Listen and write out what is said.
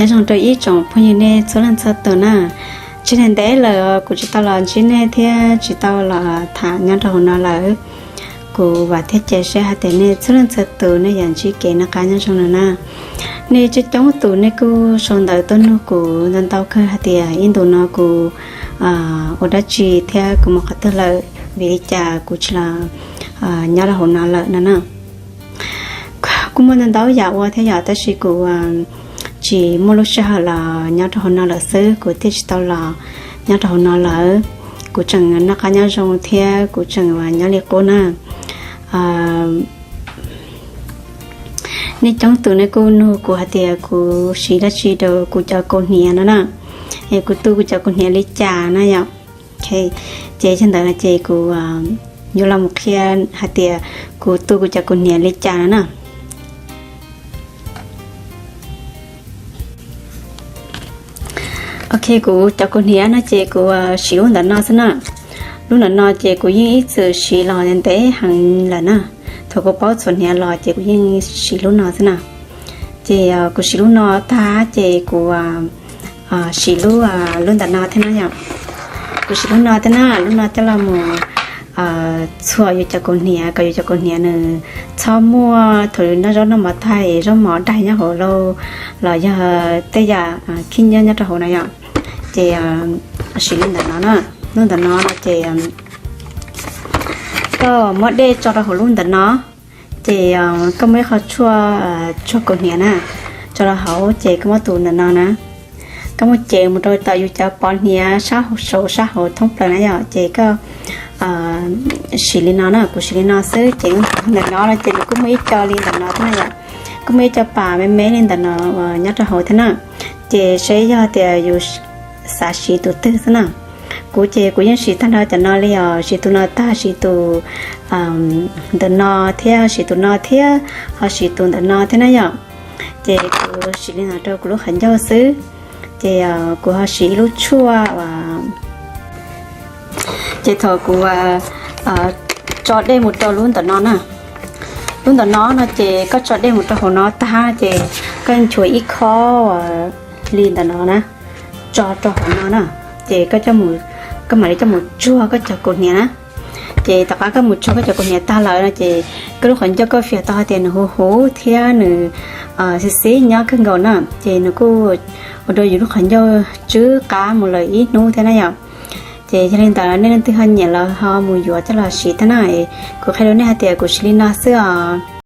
Nyob zoo rau ib tsoom phooj ywg nej txhua leej txhua tus na. Tsis ntev lawm kuv tsis tau los ntsib nej thiab tsis tau los tham nyob rau hauv no lawm. Kuv vam thiab cia siab hais tias nej txhua leej txhua tus nej yuav ntsib kev noj qab nyob zoo no na. Nej coob coob tus nej kuj sau ntawv tuaj nug kuv ntau ntau kawg hais tias ib ntus no kuv ua dab tsi thiab kuv mus qhov twg lawm, vim li cas kuv tsis los nyob rau hauv no lawm no na. Kuj muaj ntau ntau yam ua thiab yom, tab sis kuv tsis muaj lub sij hawm los nyob rau hauv no lawm xwb, kuv thiaj tsis tau los nyob rau hauv no lawm. Kuv tseem noj qab nyob zoo thiab kuv tseem nyob li qub na. Nej coob tus nej kuj nug kuv hais tias kuv siv dab tsi rau kuv cov kaus hniav no na, es kuv tu kuv cov kaus hniav li cas na yom. Ces yog ntawd ces kuv yuav los mus qhia hais tias kuv tu kuv cov kaus hniav li cas no na. Ok, kuv cov kaus hniav no ces kuv siv lub ntawm no xwb na. Lub ntawm no ces kuv yeej ib txwm siv los ntev heev lawm na. Thaum kuv paub txhuam hniav los ces kuv yeej siv lub no xwb na. Ces kuv siv lub no tag ces kuv siv lub, lub ntawm no thiab na yom. Kuv siv lub no thiab na, lub no coj los mus txhuam yus cov kaus hniav kom yus cov kaus hniav nws txhob muaj thaum noj zaub noj mov tag zaub mov daig nyob hauv lauj, los yog tej yam khib nyiab nyob rau hauv no yom. Ces siv li ntawm no na, lub ntawm no no ces koj muab dej tso rau hauv lub ntawm no, ces koj muab ib qho tshuaj, tshuaj kaus hniav na, tso rau hauv ces koj muab tus ntawm no na, koj muab cev mus rau tom yus cov pov hniav sab hauv saud sab hauv thoob plaws na yom. Ces koj siv li no na, kuv siv li no xwb ces ntawm no no ces nws kuj muaj ib co li ntawm no thiab na yom. Kuj muaj ib co pas me me li ntawm no nyob rau hauv thiab na. Ces seb yog tias yus xav siv tus twg xwb na. Kuv ces kuv yeej siv tag nrho cov no li os, siv tus no tag, siv tus ntawm no thiab, siv tus no thiab, ho siv tus ntawm no thiab na yom. Ces kuv siv li no rau kuv lub qhov ncauj xwb. Ces kuv ho siv ib lub tshuaj, ces thaum kuv tso dej mus rau lub ntawm no na, lub ntawm no no ces koj tso dej mus rau hauv no tag ces koj nchuav ib khob li ntawm no na, tso rau hauv no na, ces koj, koj mam li coj mus tsuag koj cov kaus hniav na. Ces tom qab koj mus tsuag koj cov kaus hniav tag lawm no ces koj lub qhov ncauj koj fias tau hais tias nws huv huv thiab nws xis xib nyob kawg nkaus na, ces nws kuj ua rau yus lub qhov ncauj tsw qab mus lawm ib hnub thiab na yom. Ces yog li ntawd nej leej twg ho nyiam los ho mus yuav coj los siv thiab na. Kuv qhia rau nej hais tias kuv siv li no xwb os.